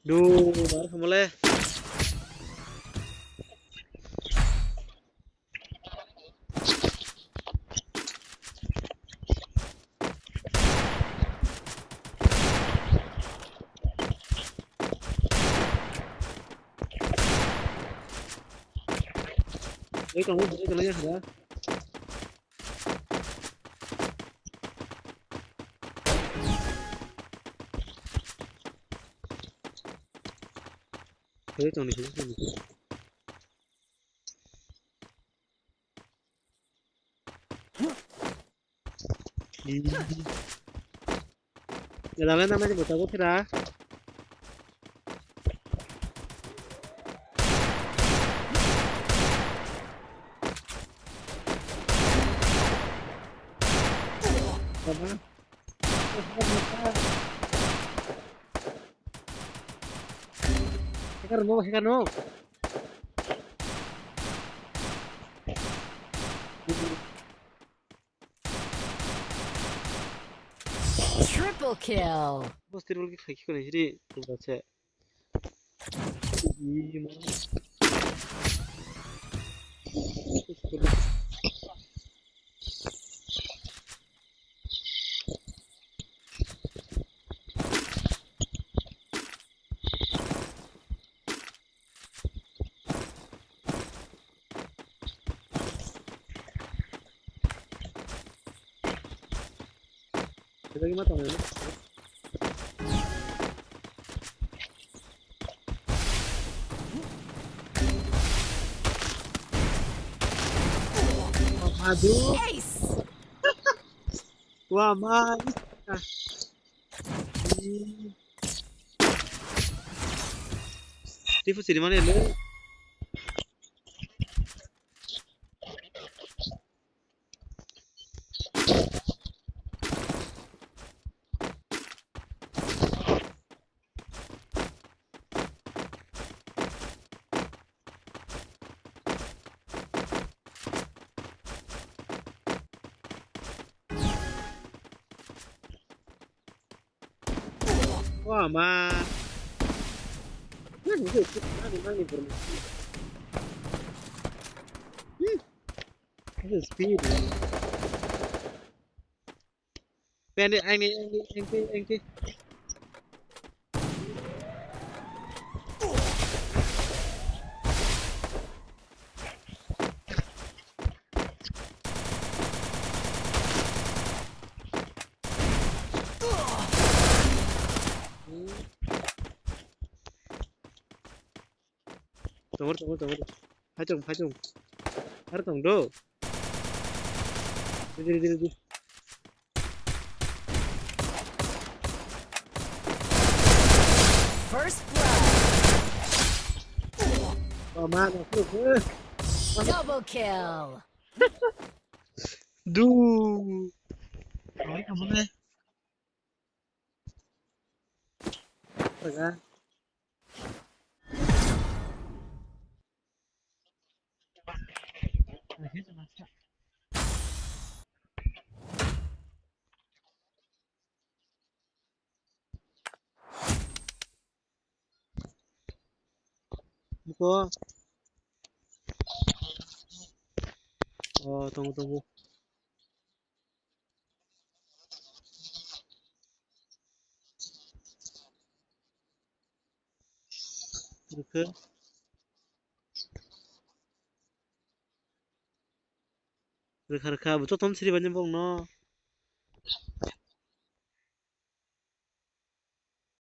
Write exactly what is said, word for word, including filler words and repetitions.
Duh, mar khamale. Oi, kamu, oi, kamu ya, ya. Oi, kamu, oi, kamu. Dale, dame de bota, botera. Tama. Hacker no, hacker no. Triple kill. Boss triple kill khai khikoni hiri tubra se. Aduh. Ace. Wah, man. Tipu sini mana ya, lu? Wah, ma. Nani, nani, nani, nani, bro. Hmm. This is speed. Bandit, angni, angni, angni, angni. Tongo, tongo, tongo. Phaichung, phaichung. Ar tong do. Ready, ready, ready. First blood. Oh, man, oh, oh, oh. Double kill. Du. Oi, kamu ne? Tengah. Buko. Oh, tunggu, tunggu. Rwkha. Rwkha, rwkha, bo jotono siri bainai bokno.